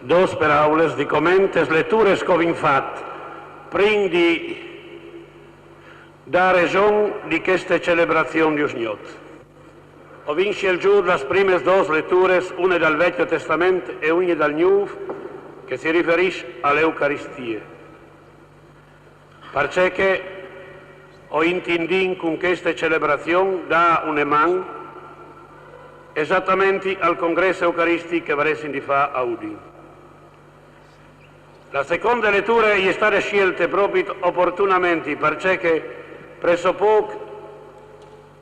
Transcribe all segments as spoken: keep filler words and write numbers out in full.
Dôs peraules di comente tes leturis che o vin fat, prin di dâ reson di cheste celebrazion di usgnot. O vin sielzût las primes dôs leturis, une dal Vecjo Testament e une dal Gnûf, che si riferìs a la Eucaristie. Parcè che o intindìn cun cheste celebrazion dâ une man esatamenti al congrès eucaristic che varessin di fâ a Udin. La seconde leture e je stade sielte propit oportunamenti, parcè che pressopôc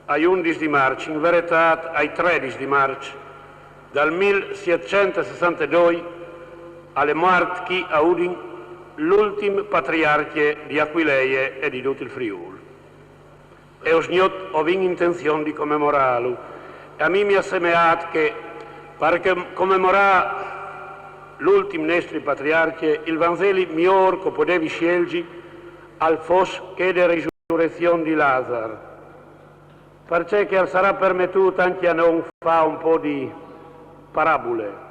ai undis di Març, in veretât ai tredis di Març dal mil sietcent e sessantedoi, al è muart chi a Udin l'ultin patriarcje di Aquilee e di dut il Friûl. E usgnot o vin intenzion di comemorâlu. E a mi mi à semeât che, par comemorâ l'ultin nestri patriarcje, il Vanzeli miôr che o podevi sielzi al fos chê de resurezion di Lazar, parcè che al sarà permetût ancje a nô fâ un pôc di parabule.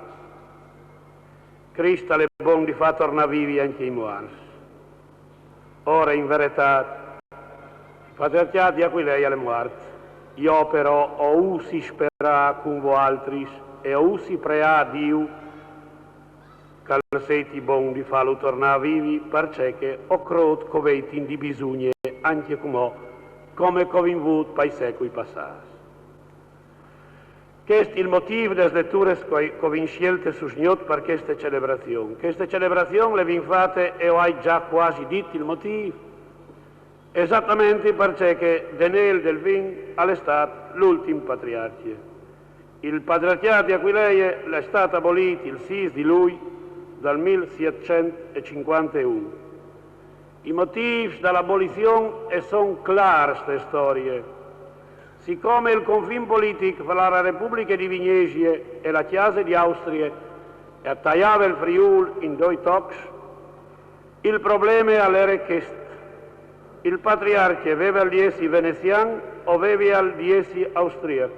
Crist al è bon di fâ tornâ vivi ancje i muarts. Ora, in veretât, il patriarcjât di Aquilee al è muart. Jo però o usi sperâ cun voaltris e o usi preâ Diu che al sedi bon di fâlu tornâ vivi, parcè che o crôt che o veitin di bisugne ancje cumò, come che o vin vût pai secui passâts. Chest il motîf des leturis che o, che o vin sielte sus gnot par cheste celebrazion. Cheste celebrazion le vin fate, e o ai za cuasi dit il motîf, esatamenti parcè che Denêl Delvin al è stât l'ultin patriarcje. Il patriarcjât di Aquilee al è stât abolît il sîs di Lui dal mil sietcent e cincuanteun. I motîfs da la abolizion a son clârs te storie. Sicome il confin politic fra la Republiche di Vignesie e la Cjase di Austrie al taiave il Friûl in doi tocs, il probleme al jere chest: il patriarcje al veve di jessi venezian o al veve di jessi austriac?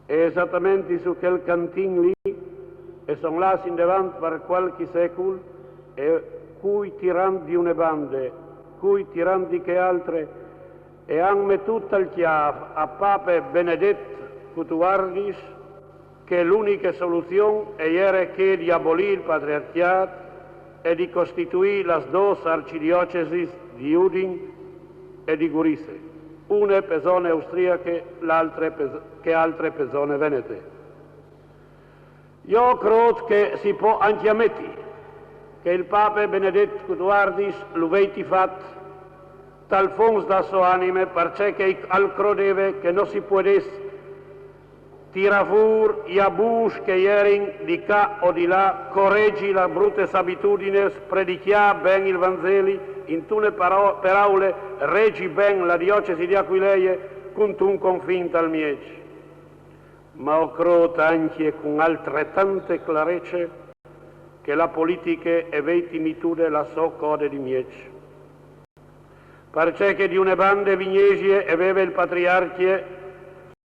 E esatamenti su chel cantin li a son lâts indevant par cualchi secul, e cui tirant di une bande, cui tirant di chê altre, e a àn metût tal cjâf a pape Benedet cutuardis che l'uniche soluzion e jere chê di abolî il patriarcjât e di costituî las dôs arcidiocesis di Udin e di Gurize, une pe zone austriache, l'altre pe z-, chê altre pe zone venete. Jo o crôt che si pò ancje ameti che il pape Benedet cutuardis lu veve fat tal fons da sô anime, parcè che al crodeve che no si podès tirâ fûr i abûs che a jerin di ca o di là, coregi las brutis abitudins, predicjâ ben il Vanzeli, intune paro-, peraule, regi ben la diocesi di Aquilee cuntun confin tal mieç. Ma o crôt ancje cun altretante clarece che la politiche e veve mitude la sô code di mieç. Parcè che di une bande Vignesie e veve il patriarcje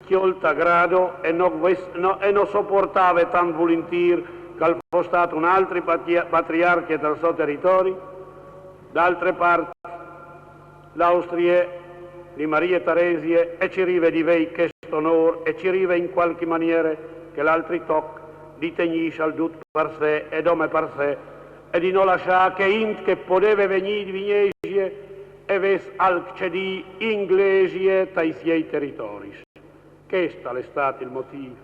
cjolt a grado e no ves-, no, e no soportave tant vulintîr che al fos stât un altri patria-, patriarcje tal so teritori, d'altre part, l'Austrie di Marie Teresie e cirive di vei chest onôr e cirive in cualchi maniere che l'altri toc di tegnîsal dut par se e dome par se, e di no lassâ che int che podeve vignî di Vignesie e ves alc ce dî in glesie tai siei teritoris. Chest al è stât il motîf.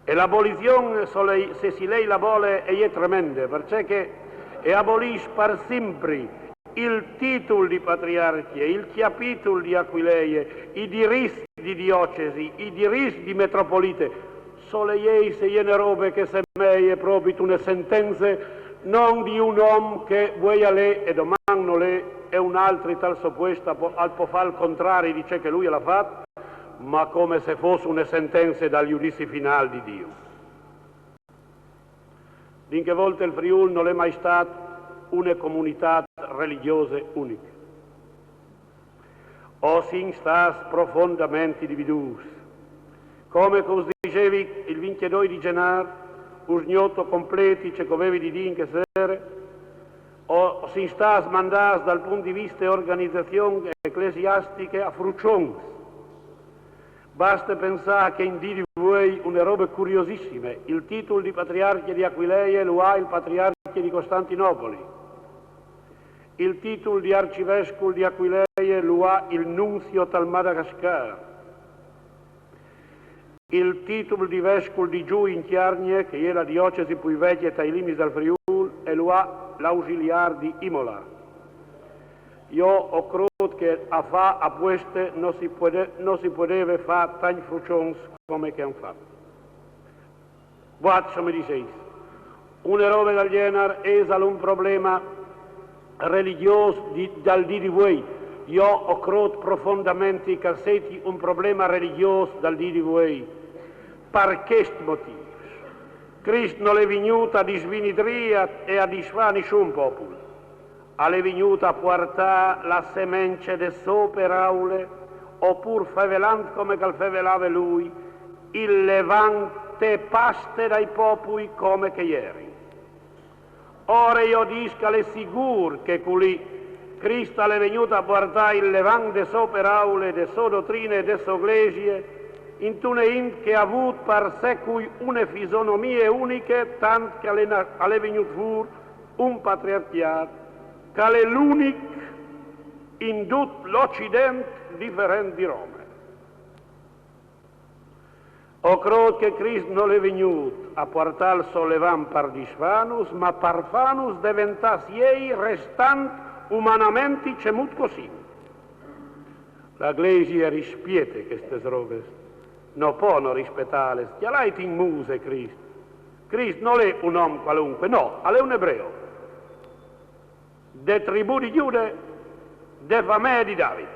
E la abolizion, se le-, se si lei la bole, e je tremende, parcè che e abolìs par simpri il titul di patriarcje, il cjapitul di Aquilee, i dirits di diocesi, i dirits di metropolite. Se o leiês, e je une robe che e semeie propit une sentence, no di un om che vuei al è e doman nol è, e un altri tal so puest al pò, al pò fâ il contrari di ce che lui al à fat, ma come se e fos une sentence dal judizi finâl di Diu. Di chê volte il Friûl nol è mai stât une comunitât religjose uniche. O sin stâts profondamenti dividûts. Come che us disevi, il vincjedoi di Zenâr usgnot o completi ce che o vevi di dî in chê sere, o, o sin stâts mandâts dal pont di viste organizazion eclesiastiche a fruçons. Baste pensâ che in dì di vuei une robe curiosissime, il titul di patriarcje di Aquilee lu à il patriarcje di Costantinopoli, il titul di arcivescul di Aquilee lu à il nunzio tal Madagascar, il titul di vescul di Giui in Cjargne, che e je la diocesi plui vecje tai limits dal Friûl, e lu à l'ausiliâr di Imola. Jo o crôt che a fâ a pueste no si puede-, no si podeve fâ tancj fruçons come che a àn fat. Vuatri ce me disês? Une robe dal gjenar isal un probleme religjôs di, dal dì di vuei? Jo o crôt profondementri che al seti un probleme religjôs dal dì di vuei. Par chescj motîfs. Crist nol è vignût a disvinidrî e a disfâ nissun popul. Al è vignût a puartâ la semence de sô peraule, opûr fevelant come che al fevelave lui, il levan te paste dai popui come che a jerin. Ore jo o dîs che al è sigûr che culì Crist al è vignût a puartâ il levan de sô peraule, de sô dotrine e de sô glesie, intune int che e à vût par secui une fisonomie uniche, tant che al è na-, al è vignût fûr un patriarcjât, che al è l'unic in dut l'Ocident diferent di Rome. O crôt che Crist nol è vignût a puartâ il so levan par disfânus, ma par fânus deventâ siei, restant umanamentri cemût che o sin. La Glesie e rispiete chestes robes, no pò no rispietâles. Cjalait in muse Crist. Crist nol è un om cualunque, no, al è un ebreo. De tribù di Gjude, de famee di David.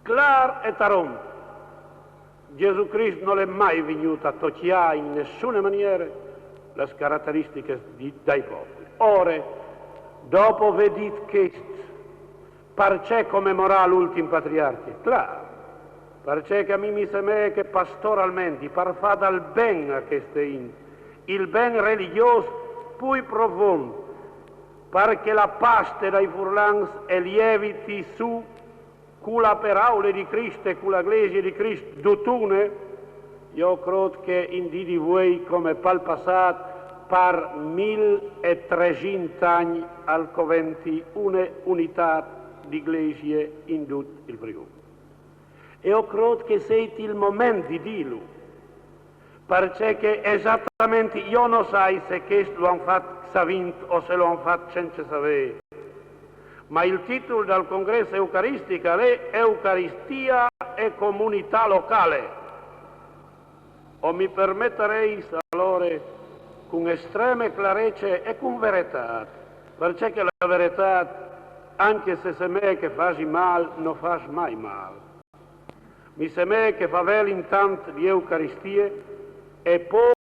Clâr e taront. Jesù Crist nol è mai vignût a tocjâ in nissune maniere las carateristichis di, dai popui. Ore, dopo vê dit chest, parcè comemorâ l'ultin patriarcje? Clâr, parcè che a mi mi semee che pastoralmentri, par fâ dal ben a cheste int, il ben religjôs plui profont, par che la paste dai furlans e lieviti sù cu la peraule di Crist e cu la Glesie di Crist dutune, jo o crôt che in dì di vuei, come pal passât, par mil e tresinte agns al coventi une unitât di Glesie in dut il Friûl. E o crôt che seti il moment di dîlu, parcè che esatamentri, jo no sai se chest lu àn fat savint o se lu àn fat cence savê, ma il titul dal congrès eucaristic al è Eucaristia e comunitât locâl. O mi permetarês alore, cun estreme clarece e cun veretât, parcè che la veretât, ancje se e semee che e fasi mâl, no fâs mai mâl. Mi semee che e feveli tant di Eucaristie e pôc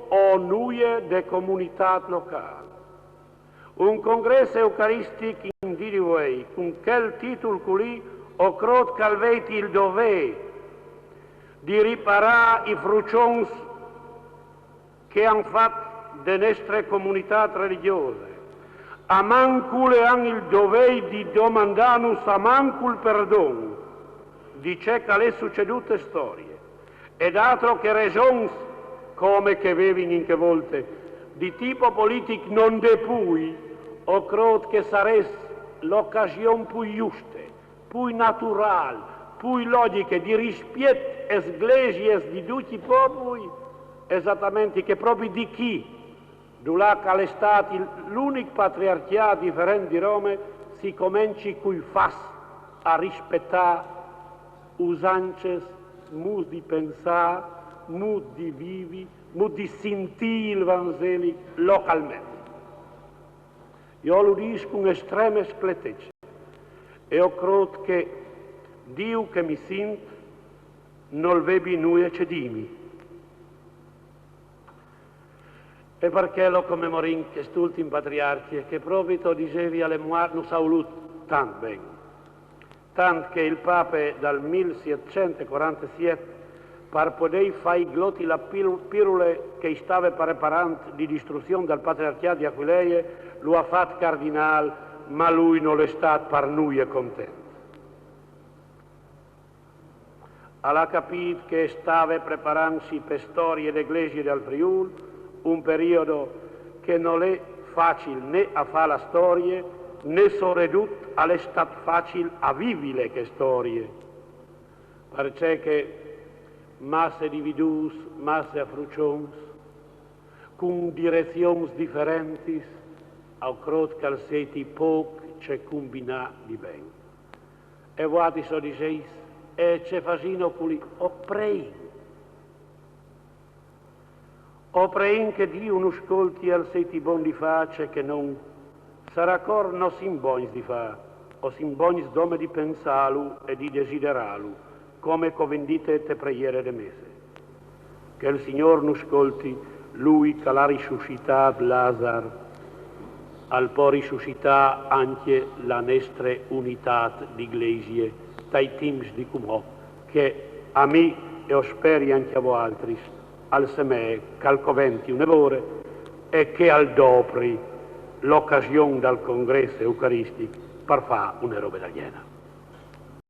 o nuie de comunitât locâl. Un congrès eucaristic in dì di vuei, cun chel titul culì, o crôt che al vedi il dovê di riparâ i fruçons che a àn fat de nestre comunitât religjose. Almancul a àn il dovê di domandânus almancul perdon di ce che al è sucedût te storie. E dât che resons, come che a vevin in chê volte, di tipo politic no 'nd è plui, o crôt che e sarès l'ocasion plui juste, plui naturâl, plui logjiche di rispiet tes glesiis di ducj i popui, esatamentri che propit di chi, dulà che al è stât il, l'unic patriarcjât diferent di Rome, si comenci cui fats a rispietâ usancis, mûts di pensâ, mût di vivi, mût di sintî il Vanzeli localmentri. Jo lu dîs cun estreme scletece e o crôt che Diu che mi sint nol vevi nuie ce dîmi. E par chel o comemorìn chest ultin patriarcje che propit, o disevi, al è muart, nus à volût tant ben. Tant che il Pape dal mil sietcent e cuarantesiet, Par podei fai gloti la pil-, pirule che i stave preparant di distruzion dal patriarchiat di Aquileie, lu à fat cardinal, ma lui nol è stat par nuie content. Al à capit che stave preparantsi pe storie de Glesie dal Friûl, un periodo che nol è facil né a fâ la storie, né soredut al è stat facil a vivile chê storie. Parcè che masse dividûts, masse a fruçons, cun direzions diferentis, o crôt che al seti pôc ce cumbinâ di ben. E voaltris o diseis: «E ce fasìno culì?» O preìn. O preìn che Diu nus scolti e al seti bon di fâ ce che nô, sarà cor, no sin bogns di fâ, o sin bogns dome di pensâlu e di desiderâlu, come che o vin dite te preiere de messe. Che il Signôr nus scolti, lui che al à risuscitât Lazar, al pò risuscitâ ancje la nestre unitât di Glesie tai timps di cumò, che a mi, e o speri ancje a voaltris, al semee che al coventi une vore e che al dopri l'ocasion dal congrès eucaristic par fâ une robe dal gjenar.